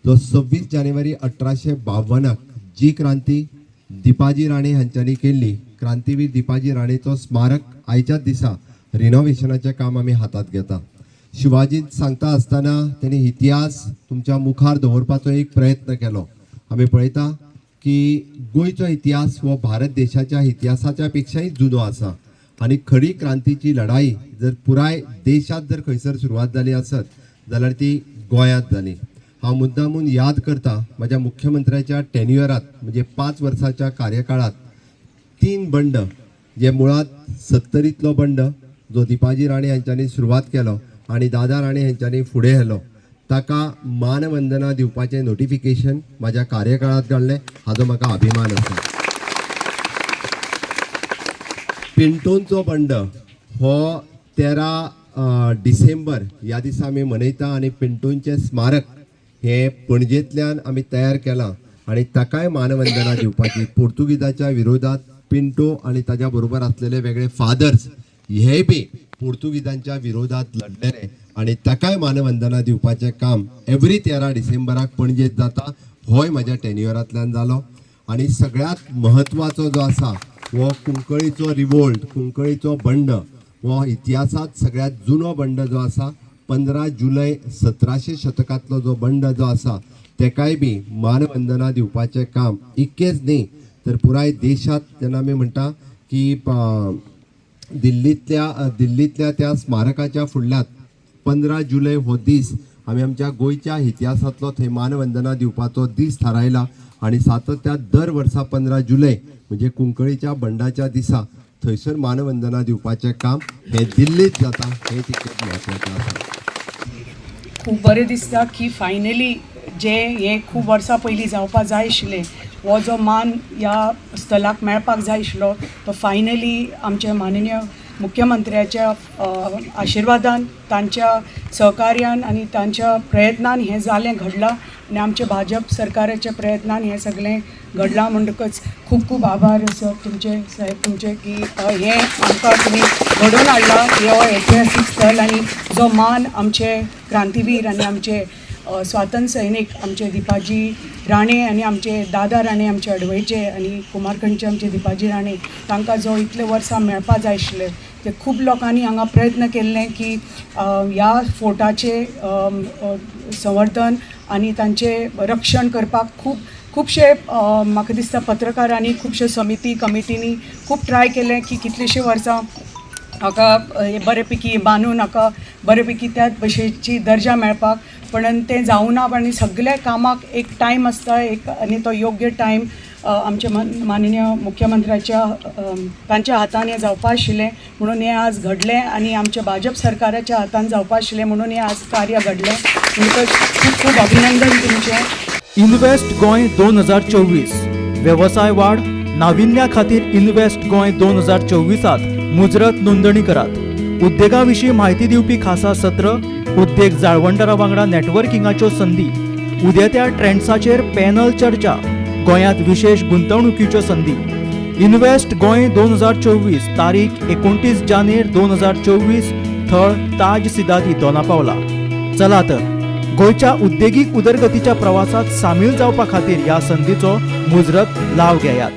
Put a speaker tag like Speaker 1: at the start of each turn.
Speaker 1: जो 26 जानेवारी 1852क जी क्रांती दिपाजी राणे हांच्यांनी केल्ली, क्रांतीवीर दिपाजी राणेचो स्मारक आयच्याच दिसा रिनोव्हेशनाचें काम आमी हातांत घेता. शिवाजीत सांगता आसतना तेणी इतिहास तुमच्या मुखार दवरपाचो एक प्रयत्न केलो. आमी पळयता की गोंयचो इतिहास हो भारत देशाच्या इतिहासाच्या पेक्षाय जुनो आसा आनी खरी क्रांतीची लढाई जर पुराय देशांत जर खंयसर सुरवात जाली आसत जाल्यार ती गोंयांत जाली. हांव मुद्दामून याद करता, म्हज्या मुख्यमंत्र्याच्या टेन्युअरात म्हणजे 5 वर्साच्या कार्यकाळात तीन बंड, जे मुळात सत्तरीतलो बंड जो दिपाजी राणे हांच्यांनी सुरवात केलो आनी दादा राणे हांच्यांनी फुडें व्हेलो, ताका मानवंदना दिवपाचें नोटिफिकेशन म्हाज्या कार्यकाळांत काडलें, हाजो म्हाका अभिमान आसा. पिंटोंचो बंड हो 13 डिसेंबर ह्या दिसा आमी मनयता आनी पिंटोंचें स्मारक हें पणजेंतल्यान आमी तयार केलां आनी ताकाय मानवंदना दिवपाची. पोर्तुगीजाच्या विरोधात पिंटो आनी ताज्या बरोबर आसलेले वेगळे फादर्स हे बी पोर्तुगीजांच्या विरोधात लढलेले आनी ताकाय मानवंदना दिवपाचें काम एवरी 13 डिसेंबराक पणजेंत जाता. होय म्हाज्या टेन्युअरांतल्यान जालो. आनी सगळ्यांत म्हत्वाचो जो आसा हो कुंकळीचो रिवोल्ट, कुंकळीचो बंड. हो इतिहासांत सगळ्यांत जुनो बंड जो आसा, 15 जुलय 1700 शतकांतलो जो बंड जो आसा, तेकाय बी मानवंदना दिवपाचें काम इतकेंच न्ही तर पुराय देशांत जेन्ना आमी म्हणटा की दिल्लींतल्या दिल्लींतल्या त्या स्मारकाच्या फुडल्यात 15 जुलय हो दीस आमी आमच्या गोंयच्या इतिहासांतलो थंय मानवंदना दिवपाचो दीस थारायला आनी सातत्यात दर वर्सा 15 जुलय म्हणजे कुंकळीच्या बंडाच्या दिसा थंयसर मानवंदना दिवपाचें काम हें दिल्लींत जाता, हें तितकेंच म्हत्वाचें आसा.
Speaker 2: खूब बरें दिसता की फायनली जे हें खूब वर्सां पयलीं जावपा जाय आशिल्लें, हो जो मान ह्या स्थलाक मेळपाक जाय आशिल्लो, तो फायनली आमच्या माननीय मुख्यमंत्र्याच्या आशिर्वादान, तांच्या सहकार्यान आनी तांच्या प्रयत्नान हें जालें, घडलां आनी आमच्या भाजप सरकाराच्या प्रयत्नान हें सगळें घडलां. म्हणटकच खूब खूब आभार सर तुमचे, साहेब तुमचे, की हें आमकां तुमी घडोवन हाडलां हो ऐतिहासीक स्थल आनी जो मान आमचे क्रांतीवीर आनी आमचे स्वातंत्र्य सैनीक आमचे दिपाजी राणे आनी आमचे दादा राणे, आमचे अडवयचे आनी कुमारखंडचे आमचे दिपाजी राणे, तांकां जो इतले वर्सां मेळपा जाय आशिल्ले, ते खूब लोकांनी हांगा प्रयत्न केल्ले की ह्या फोर्टाचे संवर्धन आनी तांचें रक्षण करपाक खूब खुबशे, म्हाका दिसता पत्रकारांनी, खुबशे समिती कमिटींनी खूब ट्राय केलें की कितलींशीं वर्सां हाका बरेपैकी बांदून हाका बरेपैकी त्याच भशेची दर्जा मेळपाक, पण तें जावना. आनी सगल्या कामाक एक टायम आसता एक आनी तो योग्य टायम आमच्या माननीय मुख्यमंत्र्याच्या तांच्या हातान हें जावपा आशिल्लें म्हणून हें आज घडलें आनी आमच्या भाजप सरकाराच्या हातान जावपा आशिल्लें म्हणून हें आज कार्य घडलें. म्हणटकच खूब खूब अभिनंदन तुमचें.
Speaker 3: इन्व्हेस्ट गोंय 2024, वेवसाय वाड नाविन्या खातीर इन्व्हेस्ट गोंय 2024त मुजरत नोंदणी करात. उद्देगा विशीं म्हायती दिवपी खासा सत्र, उद्देग जाळवणदारा वांगडा नेटवर्किंगाच्यो संदी, उदेत्या ट्रेंड्साचेर पॅनल चर्चा, गोंयांत विशेश गुंतवणुकीच्यो संदी. इन्व्हेस्ट गोंय 2024, तारीख 29 जानेर 2024, थळ ताज सिदादी, दोनापावला. चला तर, गोंयच्या उद्देगीक उदरगतीच्या प्रवासात सामील जावपा खातीर ह्या संदीचो मुजरत लाव घेयात.